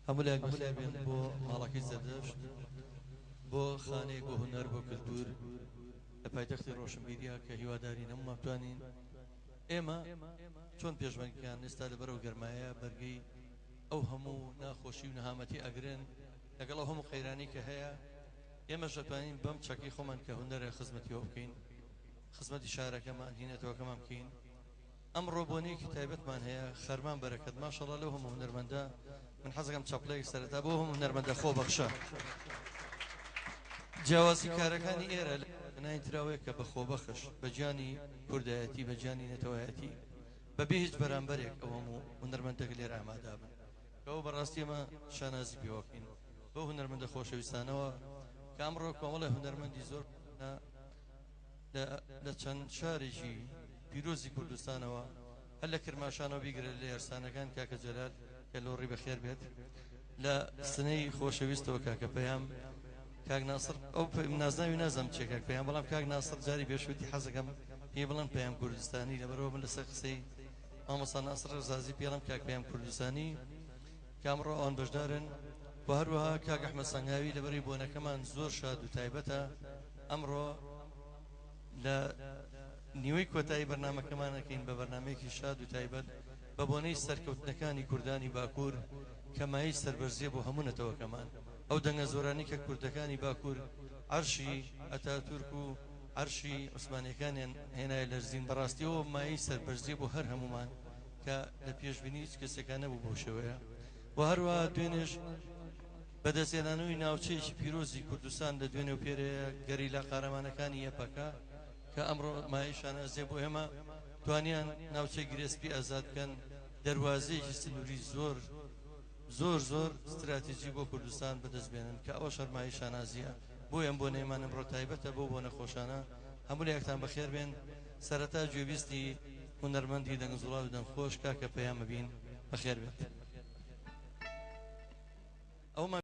هەموو لایەک بەخێر بێن بۆ ماڵەکەی زەردەشت، بۆ خانەیەک بۆ هونەر، بۆ کلتور لە پایتەختی ڕۆشنبیریا کە هیوادارین هەموومان بتوانین ئێمە چۆن پێشمەرگەکان ئێستا لەبەر ئەو گەرمایە بەرگەی ئەو هەموو ناخۆشی و نەهامەتی ئەگرن لەگەڵ ئەو هەموو قەیرانی کە هەیە ئێمەش ئەتوانین بەم چەکەی خۆمان کە هونەرە خزمەتی ئەو بکەین، خزمەتی شارەکەمان هی نەتەوەکەمان بکەین. ئەمڕۆ بۆنەیەکی تایبەتمان هەیە خەرمان بەرەکەت ماشەڵا لەو هەموو هونەرمەندە من حەزەکەم چەپڵەیەک سەرەتا بۆ هەموو هونەرمەندە خۆبەخشە جیاوازی کارەکانی ئێرە لە ناین تراوەیە کە بە خۆبەخش بە گیانی کوردایەتی بە گیانی نەتەوایەتی بە بێ هیچ بەرامبەرێک ئەو هەموو هونەرمەندەک لێرە ئامادابن کە ئەو بەڕاستی ئێمە شانازی پێوەکەین بەو هونەرمەندە خۆشەویستانەوە کە ئەمڕۆ کۆمەڵی هونەرمەندی زۆر لە چەند شارێکی پیرۆزی کوردستانەوە هەر لە کرماشانەوە بیگرە لە یارسانەکان کاکە جەلال کە لۆڕی بەخێر بێت لە سنەی خۆشەویستەوە کاکە پەیام کاک ناسر ئەو نازناوی نازانم چیە کاک پەیام بەڵام کاک ناسر جاری پێشوتی حەزەکەم پێی بڵێن پەیام کوردستانی لەبەرەوە من لەسەر قسەی مامۆستا ناسر ڕەزازی پێڵم کاک پەیام کوردستانی کە ئەمڕۆ ئەوان بەشدارن و هەروەها کاک ئەحمەد سەنگاوی لەبەری بۆنەکەمان زۆر شاد و تایبەتە ئەمڕۆ لە نیوەی کۆتایی بەرنامەکەمان ئەکەین بە بەرنامەیەکی شاد و تایبەت بە بۆنەی سەرکەوتنەکانی کوردانی باکوور کە مایەی سەربەرزیە بۆ هەموو نەتەوەکەمان. ئەو دەنگە زۆرانەی کە کوردەکانی باکوور عەرشی ئەتاتورک و عەرشی عوسمانیەکانیان هێنایە لەرزین بەڕاستی ئەوە مایەی سەربەرزیە بۆ هەر هەموومان کە لە پێشبینی هیچ کەسێکا نەبوو بەو شێوەیە و هەروەها دوێنێش بەدەستهێنانەوەی ناوچەیەکی پیرۆزی کوردستان لە دوێنێ و پێرێیە گەریلا قارەمانەکانی یەپەکە کە ئەمڕۆ مایەی شانازیە بۆ ئێمە توانیان ناوچەی گرێسپی ئازاد بکەن دەروازەیەکی سنووری زۆر زۆر زۆر ستراتیجی بۆ کوردستان بەدەست بێنن کە ئەوەش هەر مایەی شانازیە بۆیە ئەم بۆنەیەمان ئەمڕۆ تایبەتە بەو بۆنە خۆشانە هەموو لایەکتان بەخێر بێن سەرەتا گوێبیستی هونەرمەندی دەنگ زوڵال و دەنگ خۆش کاکە پەیام بین بەخێر بێت. ئەومان.